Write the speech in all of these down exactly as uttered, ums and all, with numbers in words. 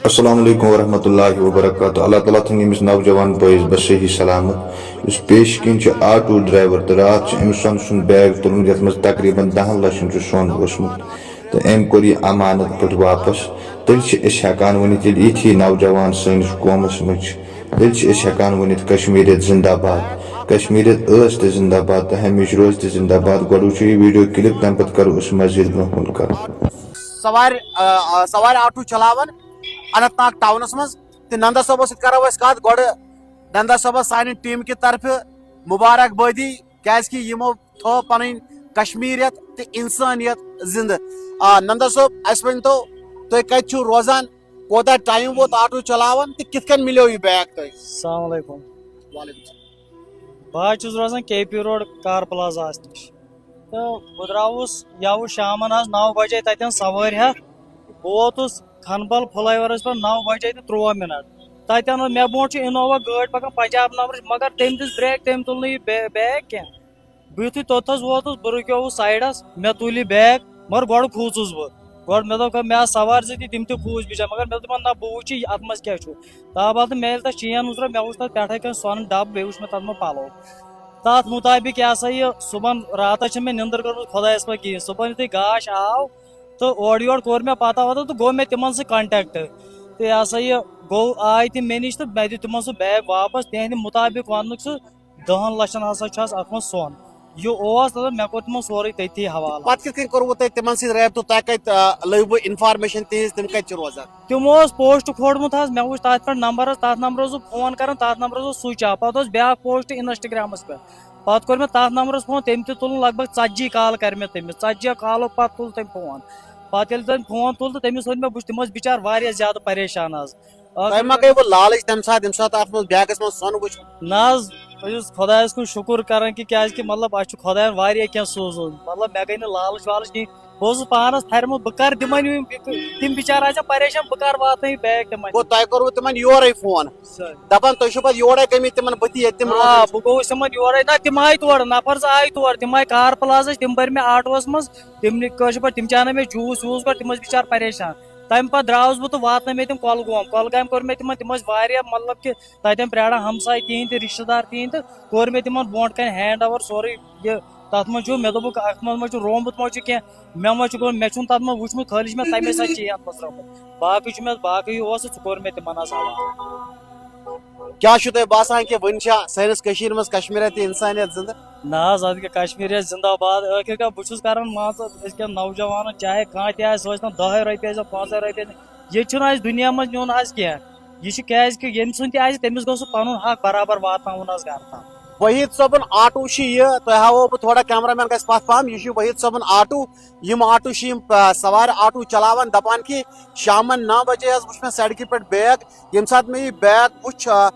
السلام علیکم ورحمۃ اللہ وبرکاتہ۔ اللہ تعالیٰ تھٲینۍ أمِس نوجوان بٲیِس بس صحیح سلامت، یُس پیش کِنۍ چھُ آٹو ڈرایور تہٕ راتھ چھُ أمۍ سۄنہٕ سُنٛد بیگ تُلمُت، یَتھ منٛز تقریباً دَہَن لَچھَن چھُ سۄن اوسمُت تہٕ أمۍ کوٚر یہِ امانت پٲٹھۍ واپس۔ تیٚلہِ چھِ أسۍ ہٮ۪کان ؤنِتھ، ییٚلہِ یِتھی نوجوان سٲنِس قومس منٛز چھِ، تیٚلہِ چھِ أسۍ ہٮ۪کان ؤنِتھ، کشمیٖریت زندہ باد، کشمیٖریت ٲس تہِ زندہ باد تہٕ ہمیشہِ روزِ تہِ زندہ باد۔ گۄڈٕ وٕچھو یہِ ویڈیو کلپ، تَمہِ پتہٕ کرو أسۍ مزید برونٛہہ کُن کتھ۔ سوارِ، آ، آ، سوارِ آٹو چلاوان اننت ناگ ٹاونس منٛز۔ تہٕ نندا صٲبس سۭتۍ کرو أسۍ کتھ۔ گۄڈٕ نندا صٲبس سانہِ ٹیم کہِ طرفہٕ مبارک بٲدی، کیازِ کہِ یِمو تھٲو پنٕنۍ کشمیٖریت تہٕ انسٲنیت زندٕ۔ آ، نندا صٲب، اسہِ ؤنۍ تو، تُہۍ کتہِ چھِو روزان، کوتاہ ٹایم ووت آٹو چلاوان تہٕ کِتھ کٔنۍ مِلیو یہِ بیگ تۄہہِ؟ السلام علیکم۔ وعلیکم السلام۔ بہٕ حظ چھُس روزان کے پی روڈ کار پلازاہس نِش۔ تہٕ بہٕ درٛاوُس یَوٕ شامَن حظ نَو بَجے تَتٮ۪ن سَوٲرۍ ہٮ۪تھ۔ بہٕ ووتُس کھنبل فلائی اوورَس پٮ۪ٹھ نَو بَجے تہٕ تُرٛواہ مِنَٹ۔ تَتٮ۪ن اوس مےٚ برونٛٹھ چھُ اِنووا گٲڑۍ پَکان پنجاب نمبرٕچ، مگر تٔمۍ دِژ برٛیک، تٔمۍ تُل نہٕ یہِ بے-، بیگ کینٛہہ۔ بہٕ یُتھُے توٚتتھَس ووتُس، بہٕ رُکیووُس سایڈَس، مےٚ تُل یہِ بیگ، مگر گۄڈٕ کھوٗژُس بہٕ۔ گۄڈٕ مےٚ دوٚپ، مےٚ آسہٕ سوارِ زٕ تہِ، تِم تہِ کھوٗژۍ بِچارٕ، مگر مےٚ دوٚپ تِمَن، نہ، بہٕ وٕچھِ یہِ اَتھ منٛز کیٛاہ چھُ۔ تابال تہٕ مےٚ ییٚلہِ تَتھ چین وٕچھ، مےٚ وٕچھ تَتھ پٮ۪ٹھَے کَنۍ سۄنہٕ ڈَبہٕ، بیٚیہِ وٕچھ مےٚ تَتھ منٛز پَلو۔ تَتھ مُطابِق، یہِ ہسا یہِ، صُبحن راتَس چھِنہٕ مےٚ نِندٕر کٔرمٕژ خۄدایَس پَتھ کِہیٖنۍ۔ صُبحن یُتھُے گاش آو تہٕ اورٕ یورٕ کوٚر مےٚ پَتہ وَتہ تہٕ گوٚو مےٚ تِمَن سۭتۍ کَنٹیکٹ۔ تہٕ یہِ ہسا یہِ گوٚو، آے تِم مےٚ نِش تہٕ مےٚ دیُت تِمَن سُہ بیگ واپَس۔ تِہِنٛدِ مُطابِق وَننُکھ سُہ، دَہَن لَچھَن ہسا چھُ اَتھ منٛز سۄن۔ یہِ اوس، مطلب، مےٚ کوٚر تِمَن سورُے تٔتھی حوالہٕ۔ پَتہٕ کِتھ کٔنۍ کوٚروٕ تۄہہِ تِمَن سۭتۍ رٲبطہٕ؟ تۄہہِ کَتہِ، آ، لٔبوٕ اِنفارمیشَن تِہِنٛز؟ تِم کَتہِ چھِ روزان؟ تِمو اوس پوسٹ کھولمُت حظ، مےٚ وٕچھ تَتھ پٮ۪ٹھ نمبر حظ، تَتھ نمبرَس اوس فون کَران، تَتھ نمبرَس اوس سُچ آف۔ پَتہٕ اوس بیٛاکھ پوسٹ اِنَسٹاگرٛامَس پٮ۪ٹھ۔ پَتہٕ کوٚر مےٚ تَتھ نمبرَس فون، تٔمۍ تہِ تُلُن لگ بگ ژَتجی کال کَرِ مےٚ تٔمِس، ژَتجی کالو پَتہٕ تُل تٔمۍ فون۔ پَتہٕ ییٚلہِ تٔمۍ فون تُل تہٕ تٔمِس ووٚن مےٚ، بہٕ چھُس، تِم ٲسۍ بِچار واریاہ زیادٕ پریشان حظ۔ تۄہہِ ما گٔیوٕ لالٕچ تَمہِ ساتہٕ، ییٚمہِ ساتہٕ اَتھ منٛز بیگَس منٛز سۄن وٕچھ؟ نہ حظ، بہٕ چھُس خۄدایَس کُن شُکُر کَران کہِ کیٛازِکہِ، مطلب، اَسہِ چھُ خۄدایَن واریاہ کینٛہہ سوٗزمُت۔ مطلب، مےٚ گٔے نہٕ لالٕچ والٕچ کِہیٖنۍ۔ بہٕ اوسُس پانَس تھَرِ منٛز، بہٕ کَرٕ دِمَن یِم، تِم بِچار آسن پریشان، بہٕ کَرٕ واتنٲیِن بیگ تِمَن۔ گوٚو، تۄہہِ کوٚروٕ تِمَن یورَے فون؟ سر۔ دَپان تُہۍ چھِو پَتہٕ یورَے گٔمٕتۍ تِمَن بٔتھی ییٚتہِ تِم آ، روزان چھِ؟ بہٕ گوٚوُس تِمَن یورَے۔ نہ، تِم آے تور، نفر زٕ آے تور، تِم آے کار پلازٕچ، تِم بٔرۍ مےٚ آٹوَس منٛز، تِم نہِ-، کٲشِر پٲٹھۍ، تِم چانٲے مےٚ جوٗس ووٗس گۄڈٕ، تِم ٲسۍ بِچار پریشان۔ تَمہِ پَتہٕ درٛاوُس بہٕ تہٕ واتنٲے مےٚ تِم کۄلگوم۔ کۄلگامہِ کوٚر مےٚ تِمَن، تِم ٲسۍ واریاہ، مطلب کہِ تَتٮ۪ن پرٛاران ہمساے تِہِنٛدۍ تہِ، رِشتہٕ دار تِہِنٛدۍ تہٕ کوٚر مےٚ تِمَن برونٛٹھ کَنہِ ہینڈ اوور سورُے یہِ۔ تَتھ منٛز چھُ، مےٚ دوٚپُکھ، اَتھ منٛز ما چھُ رومُت ما چھُ کینٛہہ، مےٚ ما چھُ گوٚمُت، مےٚ چھُنہٕ تَتھ منٛز وٕچھمُت، خٲلی چھُ مےٚ تَمے ساتہٕ چین منٛز ترٛٲومٕژ۔ باقٕے چھُ مےٚ، باقٕے اوس سُہ، سُہ کوٚر مےٚ تِمَن حظ حوالہٕ۔ کیٛاہ چھُو تۄہہِ باسان کہِ وٕنہِ چھا سٲنِس کٔشیٖرِ منٛز کشمیٖریت تہٕ اِنسٲنیت زِندٕ؟ نہ حظ، اَدٕ کیٛاہ، کشمیٖریت زِندہ باد۔ ٲخِر کار بہٕ چھُس کران، مان ژٕ، أزکٮ۪ن نوجوانن، چاہے کانٛہہ تہِ آسہِ، سُہ ٲسۍ تن دَہے رۄپیہِ ٲسۍ تن، پانٛژے رۄپیہِ ٲسۍ تن، ییٚتہِ چھُنہٕ اَسہِ دُنیا منٛز نیُن حظ کینٛہہ۔ یہِ چھُ کیٛازِ کہِ ییٚمہِ سُنٛد تہِ آسہِ، تٔمِس گوٚژھ سُہ پَنُن حق برابر واتناوُن حظ گرٕ تام۔ وحید صٲبُن آٹوٗ چھُ یہِ، تۄہہِ ہاوو بہٕ تھوڑا، کیمرہ مین گژھِ پَتھ پَہَم، یہِ چھُ وحید صٲبُن آٹوٗ۔ یِم آٹوٗ چھِ یِم، آ، سوارِ آٹوٗ چلاوان، دَپان کہِ شامَن نَو بجے حظ وُچھ مےٚ سڑکہِ پٮ۪ٹھ بیگ۔ ییٚمہِ ساتہٕ مےٚ یہِ بیگ وُچھ، آ،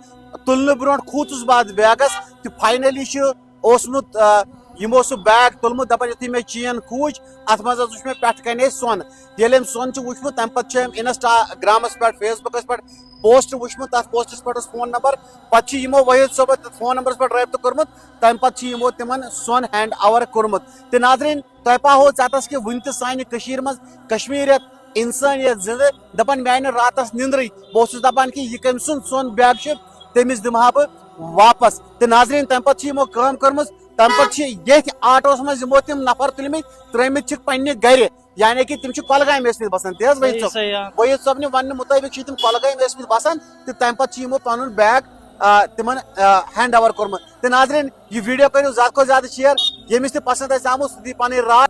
تُلنہٕ برونٛٹھ کھوٗژُس بہٕ اَتھ بیگَس تہٕ فاینٔلی چھُ اوسمُت، آ، یِمو سُہ بیگ تُلمُت، دَپان یُتھُے مےٚ چین کھوٗج، اَتھ منٛز حظ وُچھ مےٚ پٮ۪ٹھٕ کَنے سۄن۔ ییٚلہِ أمۍ سۄن چھُ وُچھمُت، تَمہِ پَتہٕ چھِ أمۍ اِنَسٹاگرٛامَس پٮ۪ٹھ، فیس بُکَس پٮ۪ٹھ پوسٹ وُچھمُت، تَتھ پوسٹَس پٮ۪ٹھ اوس فون نمبر۔ پَتہٕ چھِ یِمو وحید صٲبَس تَتھ فون نمبرَس پٮ۪ٹھ رٲبطہٕ کوٚرمُت، تَمہِ پَتہٕ چھِ یِمو تِمَن سۄن ہینڈ اوور کوٚرمُت۔ تہٕ ناظریٖن، تۄہہِ پاہو ژٮ۪تَس کہِ وٕنہِ تہِ سانہِ کٔشیٖرِ منٛز کشمیٖریت، اِنسٲنیت زِندٕ۔ دَپان میٛانہِ راتَس نِندرٕے، بہٕ اوسُس دَپان کہِ یہِ کٔمۍ سُنٛد سۄن بیگ چھُ، تٔمِس دِمہٕ ہا بہٕ واپَس۔ تہٕ ناظریٖن، تَمہِ پَتہٕ چھِ یِمو کٲم کٔرمٕژ، تَمہِ پَتہٕ چھِ ییٚتھۍ آٹوَس منٛز یِمو تِم نفر تُلمٕتۍ، ترٛٲومٕتۍ چھِکھ پنٛنہِ گَرِ۔ یعنی کہِ تِم چھِ کۄلگامہِ ٲسمٕتۍ بسان، تہِ حظ وحید صٲب۔ صحیح، آ۔ وحید صٲبنہِ وننہٕ مُطٲبِق چھِ تِم کۄلگامہِ ٲسمٕتۍ بسان تہٕ تَمہِ پتہٕ چھِ یِمو پنُن بیگ، آ، تِمن، آ، ہینڈ اوور کوٚرمُت۔ تہٕ ناظریٖن، یہِ ویڈیو کٔرِو زیادٕ کھۄتہٕ زیادٕ شیئر، ییٚمِس تہِ پسند آسہِ آمُت، سُہ دِیہِ پنٕنۍ راے۔